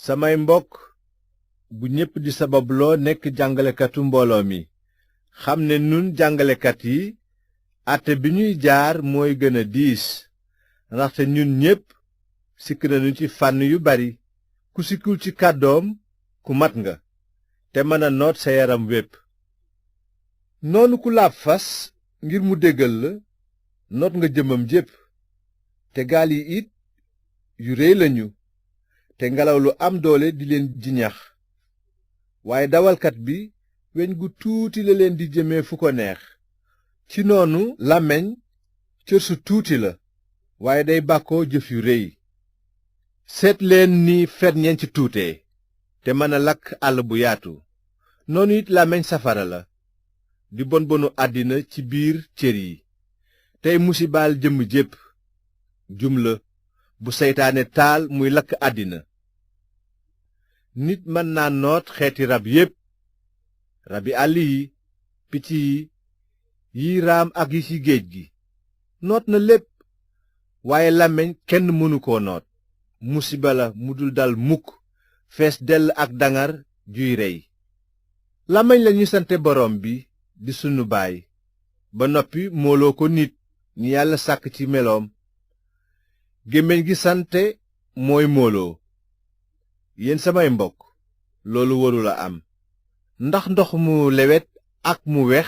samay mbokk bu ñépp di sababloo nekk jàngalekatu mbooloo mi xam ne nun jàngalekat yi àtte bi ñuy jaar mooy gën a diis ndaxte ñun ñépp sikk nañu ci fànn yu bari ku sikkul ci kàddoom ku mat nga te mën a noot sa yaram wépp noonu ku laab fas ngir mu déggal la noot nga jëmmam jépp te gaal yi it yu réy lañu te ngelaw lu am doole di leen jiñax waaye dawalkat bi weñ gu tuuti la leen di jëmee fu ko neex ci noonu làmmiñ cër su tuuti la waaye day bàkkoo jëf yu réy seet leen ni ferñeent ci tuute te mën a lakk àll bu yaatu noonu it làmmiñ safara la di bon bonu àddina ci biir cër yi tey musibaal jëmm jépp jum la bu seytaane taal muy lakk àddina nit mën naa noot xeeti rab yépp rabi àll yi picc yi raam ak yi ci géej gi noot na lépp waaye làmmiñ kenn mënu koo noot musiba la mu dul dal mukk fees dell ak dangar juy rey làmmiñ lañu sante boroom bi di sunu baay ba noppi mooloo ko nit ñi yàlla sàkk ci meloom gémmiñ gi sante mooy mooloo yéen samay mbokk loolu warula am ndax ndox mu lewet ak mu wex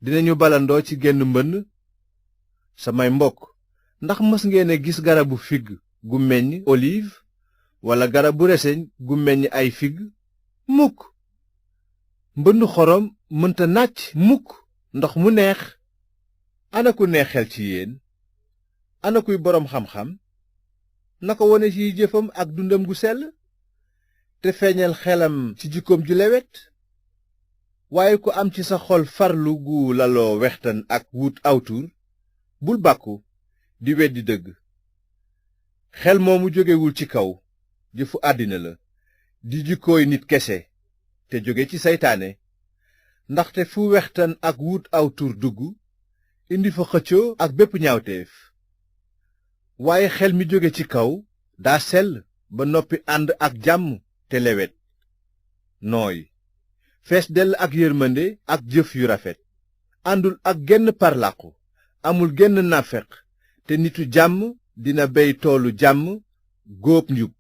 dinañu balandoo ci genn mbënn samay mbokk ndax mës ngeen a gis garabu figg gu meññ olive walla garabu reseñ gu meññ ay figg mukk mbëndu xorom mënta nàcc mukk ndox mu neex ana ku neex xel ci yéen ana kuy boroom xam-xam na ko wone ci jëfam ak dundam gu sell te feeñal xelam ci jikkoom ju lewet waaye ku am ci sa xol farlu gu laloo wextan ak wut aw tur bul bàkku di weddi dëgg xel moomu jógewul ci kaw jëfu àddina la di jikkooy nit kese te jóge ci seytaane ndaxte fu wextan ak wut aw tur dugg indi fa xëccoo ak bépp ñaawteef waaye xel mi jóge ci kaw daa sell ba noppi ànd ak jàmm te lewet nooy fees dell ak yërmande ak jëf yu rafet àndul ak genn parlaqu amul genn nafeq te nitu jàmm dina bey toolu jàmm góob njub